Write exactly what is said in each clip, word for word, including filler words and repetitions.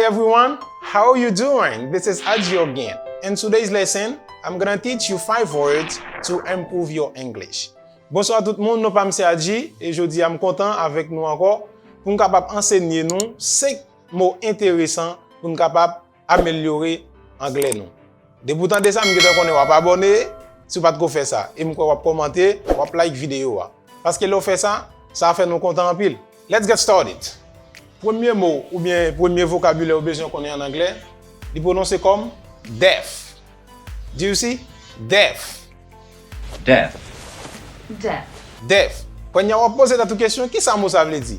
Everyone, how are you doing? This is Adji again. In today's lesson, I'm gonna teach you five words to improve your English. Bonswa tout moun, non pa m se Adji, e jodi a m kontan avèk nou ankò pou m kapab ansenye nou senk mo enteresan pou n kapab amelyore anglè nou. Depi w tande sa, m gentan konnen w ap abòne, si w pa t ko fè sa. E m kwè w ap kòmante, w ap like videyo a. Paske lè w fè sa, sa ap fè nou kontan anpil. Let's get started. Premye mo oubyen premye vokabilè ou bezwen konnen an anglè, li pwononse kòm deaf. Do you see? Deaf. Deaf. Deaf. Deaf. Kounye a w ap poze tèt ou kesyon, kisa mo sa vle di?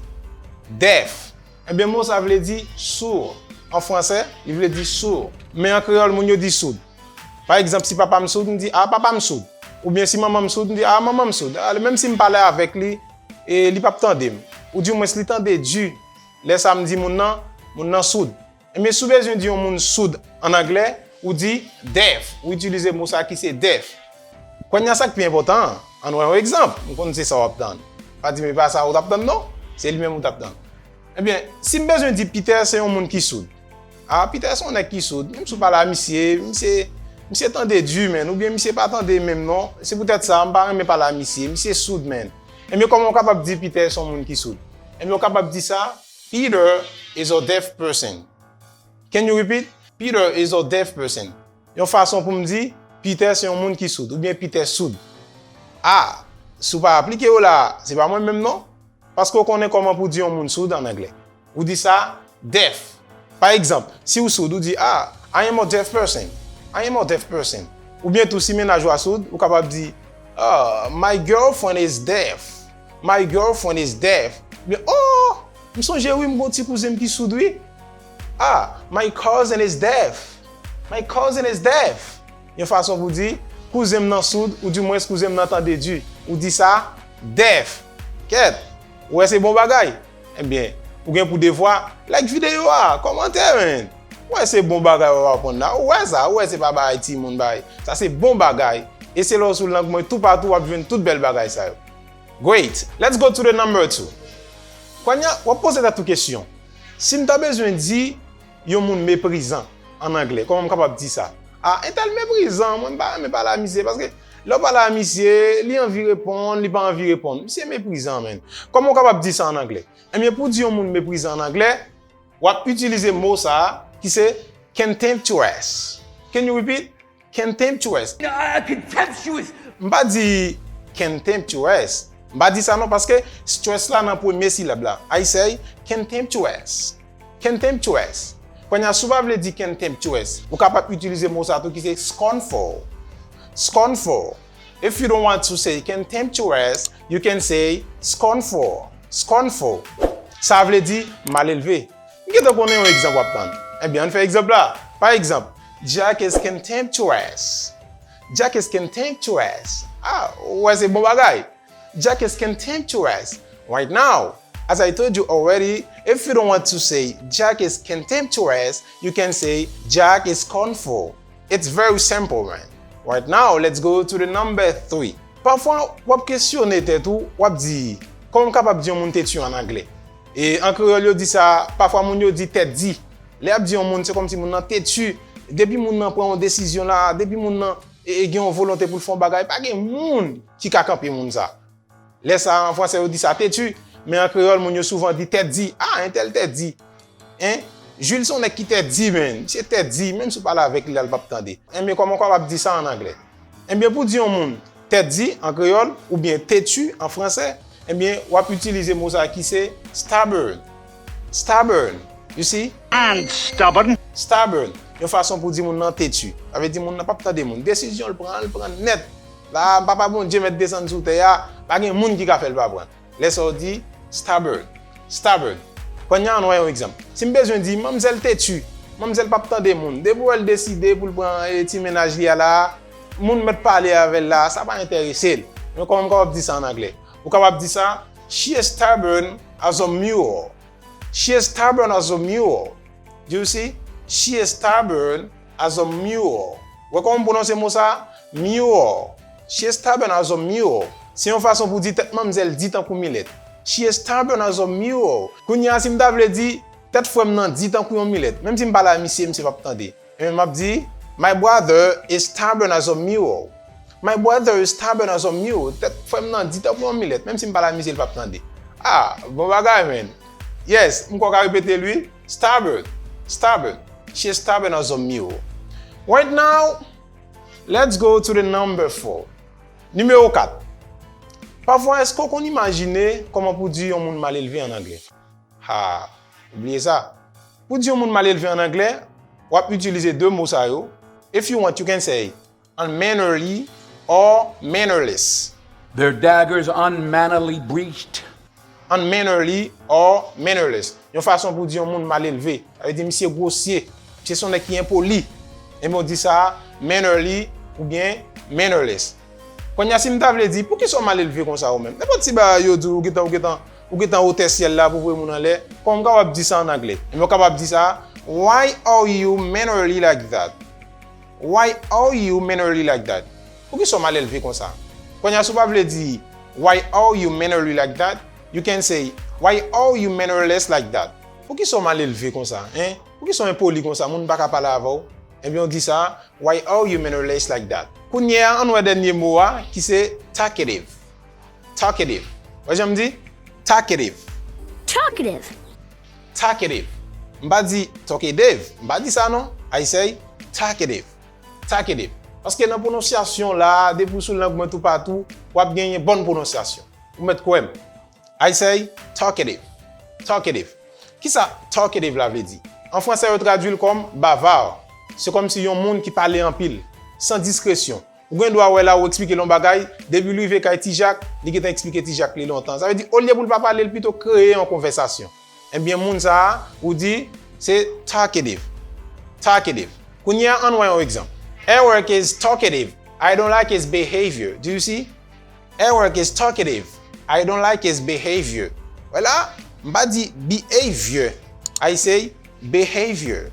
Deaf. Ebyen, mo sa vle di sourd. An fransè, li vle di sourd. Men an kreyòl, moun yo di soud. Pa egzanp, si papa m soud, m di, a, papa m soud. Oubyen si manman m soud, m di, a, manman m soud. A, menm si m pale avèk li, e li p ap tande m. Oudimwens, li tande di. Lè sa a, m di moun nan, moun nan soud. Ebyen, si w bezwen di yon moun soud an anglè, ou di deaf. Ou itilize mo sa ki se deaf. Kounye a, sa k pi enpòtan an, ann wè yon egzanp. M konn se sa w ap tann. Pa di m e pa sa ou t ap tann non. Se li menm ou t ap tann. Ebyen, si m bezwen di Peter se yon moun ki soud. A, Peter se yon nèg ki soud. Menm si w pale a misye, misye, misye tande di, menn. Oubyen misye pa tande menm non. Se poutèt sa, m pa renmen pale a misye. Misye soud, menn. Ebyen, kòman w kapab di Peter se yon moun ki soud? Ebyen, w kapab di sa, Peter is a deaf person. Can you repeat? Peter is a deaf person. Yon fason pou m di, Peter se yon moun ki soud, oubyen Peter soud. A, si w pa aplike yo la, se pa mwen menm non. Paske w konnen kòman pou di yon moun soud an anglè. Ou di sa, deaf. Pa egzanp, si w soud, ou di, a, I am a deaf person. I am a deaf person. Oubyen tou, si mennaj ou a soud, ou kapab di, a, my girlfriend is deaf. My girlfriend is deaf. Oubyen, oh, m sonje wi, m gon ti kouzen m ki soud wi. Ah, my cousin is deaf. My cousin is deaf. Yon fason pou di, kouzen m nan soud, oudimwens kouzen m nan tande di. Ou di sa, deaf. Kèt, ou wè se bon bagay? Ebyen, ou gen pou devwa, like videyo a, kòmante, menn. Ou wè se bon bagay w ap aprann la, ou wè sa, ou wè se pa bagay timoun bagay. Sa se bon bagay. E se lè w sou lang mwen toupatou w ap jwenn tout bèl bagay sa yo. Great. Let's go to the number two. Kounye a, w ap poze tèt ou kesyon. Si m ta bezwen di yon moun meprizan an anglè, kòman m kapab di sa? A, entèl meprizan, mwen m pa renmen pale a misye, paske lè w pale a misye, li anvi reponn, li pa anvi reponn. Misye meprizan, menn. Kòman w kapab di sa an anglè? Ebyen, pou di yon moun meprizan an anglè, w ap itilize mo sa a ki se contemptuous. Can you repeat? Contemptuous. Ah, contemptuous. M pa di contemptuous. M pa di sa non, paske stress la nan premye silab la. I say contemptuous. Contemptuous. Kounye a, si w pa vle di contemptuous, ou kapab itilize mo sa tou ki se scornful. Scornful. If you don't want to say contemptuous, you can say scornful. Scornful. Sa vle di malelve. M gentan konnen yon egzanp w ap tann. Ebyen, ann fè egzanp la. Pa egzanp, Jack is contemptuous. Jack is contemptuous. Ah, ou wè se bon bagay. Jack is contemptuous. Right now, as I told you already, if you don't want to say Jack is contemptuous, you can say Jack is scornful. It's very simple, man. Right now, let's go to the number three. Pafwa, w ap kesyone tèt ou, w ap di, kòman m kapab di yon moun teti an anglè? E an kreyòl, yo di sa, pafwa moun yo di tèt di. Lè y ap di yon moun, se kòmsi moun nan teti. Depi moun nan pran yon desizyon la, depi moun nan e, e gen yon volonte pou l fè yon bagay, pa gen moun ki ka kanpe moun sa. Lè sa a, an fransè, yo di sa teti, men an kreyòl, moun yo souvan di tèt di. Ah, entèl tèt di. Hein? Jules se yon nèg ki tèt di, menn. Misye tèt di, menm si w pale avèk li la, l p ap tande. Enben, kòman w kapab di sa an anglè? Enben, pou di yon moun tèt di an kreyòl, oubyen teti an fransè, enben, w ap itilize mo sa a ki se stubborn. Stubborn. You see? And stubborn. Stubborn. Yon fason pou di moun nan teti. Sa vle di moun nan p ap tande moun. Desizyon l pran, l pran nèt. La, Papa Bondye mèt desann sou tè a, pa gen moun ki ka fè l pa pran. Lè sa w di, stubborn. Stubborn. Kounye a, ann wè yon egzanp. Si m bezwen di, manmzèl teti, manmzèl p ap tande moun. Depi w wè l deside pou l pran, e, ti mennaj li a la, moun mèt pale avè l la, sa pa enterese l. Men kòman m kapab di sa an anglè? Ou kapab di sa, she is stubborn as a mule. She is stubborn as a mule. Do you see? She is stubborn as a mule. Wè kòman m pwononse mo sa? Mule. She is stubborn as a mule. Se yon fason pou di tèt manmzèl di tankou milèt. She is stubborn as a mule. Kounye a, si m ta vle di, Tèt frè m nan di tankou yon milèt. Menm si m pale a misye, misye p ap tande. Ebyen, m ap di, My brother is stubborn as a mule. My brother is stubborn as a mule. Tèt frè m nan di tankou yon milèt. Menm si m pale a misye, l p ap tande. Ah, bon bagay, man. Yes, m kwè w ka repete l, wi. Stubborn. Stubborn. She is stubborn as a mule. Right now, let's go to the number four. Nimewo kat. Pafwa, èske w konn imajine kòman pou di yon moun malelve an anglè? Ha, bliye sa. Pou di yon moun malelve an anglè, w ap itilize de mo sa yo. If you want, you can say unmannerly or mannerless. Their daggers unmannerly breached. Unmannerly or mannerless. Yon fason pou di yon moun malelve. Sa vle di misye gwosye. Misye se yon nèg ki enpoli. Ebyen, w di sa mannerly oubyen mannerless. Kounye a, si m ta vle di, poukisa w malelve konsa ou menm? Nenpòt ti bagay yo di w, ou gentan, ou gentan, ou gentan wotè syèl la pou voye moun anlè. Kòman m kapab di sa an anglè? Ebyen, w kapab di sa, Why are you mannerly like that? Why are you mannerly like that? Poukisa w malelve konsa? Kounye a, si w pa vle di, Why are you mannerly like that? You can say, Why are you mannerless like that? Poukisa w malelve konsa, en? Poukisa w enpoli konsa? Moun pa ka pale avè w? Ebyen, w di sa, Why are you mannerless like that? Kounye a, ann wè dènye mo a, ki se talkative. Talkative. Wè jan m di? Talkative. Talkative. Talkative. M pa di talkative. M pa di sa non. I say talkative. Talkative. Paske nan pwononsyasyon la, depi w sou lang mwen toupatou, w ap genyen bòn pwononsyasyon. Ou mèt kwè m. I say talkative. Talkative. Kisa talkative la vle di? An fransè, yo tradui l kòm bavard. Se kòmsi yon moun ki pale anpil, san diskresyon. Ou gen dwa wè la ou eksplike l yon bagay, depi l rive kay Ti Jak, li gentan eksplike Ti Jak li lontan. Sa vle di, olye pou l pa pale, l pito kreye yon konvèsasyon. Ebyen, moun sa a, ou di, se talkative. Talkative. Kounye a, ann wè yon egzanp. Eric is talkative. I don't like his behavior. Do you see? Eric is talkative. I don't like his behavior. Wè la, m pa di behavior. I say behavior.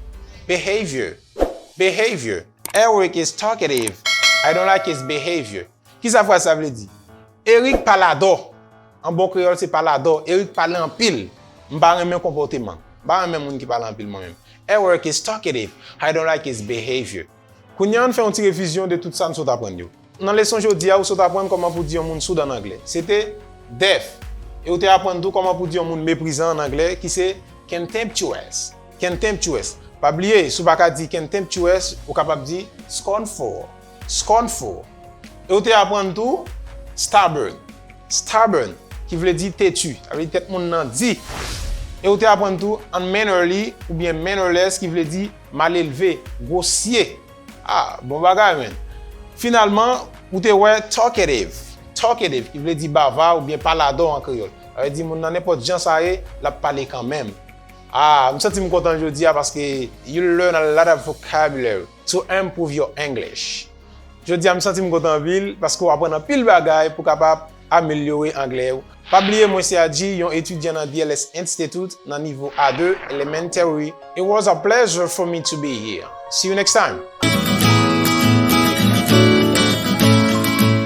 Behavior. Behavior. Eric is talkative. I don't like his behavior. Kisa fraz sa vle di? Eric paladò. An bon kreyòl, se paladò. Eric pale anpil. M pa renmen konpòteman. M pa renmen moun ki pale anpil mwen menm. Eric is talkative. I don't like his behavior. Kounye a, ann fè yon ti revizyon de tout sa n sot aprann yo. Nan leson jodi a, ou sot aprann kòman pou di yon moun soud an anglè. Se te deaf. E ou te aprann tou kòman pou di yon moun meprizan an anglè, ki se contemptuous. Contemptuous. Pa bliye, si w pa ka di contemptuous, ou kapab di scornful. Scornful. E ou te aprann tou stubborn. Stubborn, ki vle di teti. Sa vle di tèt moun nan di. E ou te aprann tou unmannerly oubyen mannerless, ki vle di malelve, gwosye. Ah, bon bagay, man. Finalman, ou te wè talkative. Talkative, ki vle di bava oubyen paladò an kreyòl. Sa vle di moun nan nenpòt jan sa ye, l ap pale kanmenm. Ah, m santi m kontan jodi a paske you learn a lot of vocabulary to improve your English. Jodi a, m santi m kontan anpil paske w aprann anpil bagay pou kapab amelyore anglè w. Pa bliye, mwen se Adji, yon etidyan nan D L S Institute nan nivo A de, Elementary. It was a pleasure for me to be here. See you next time.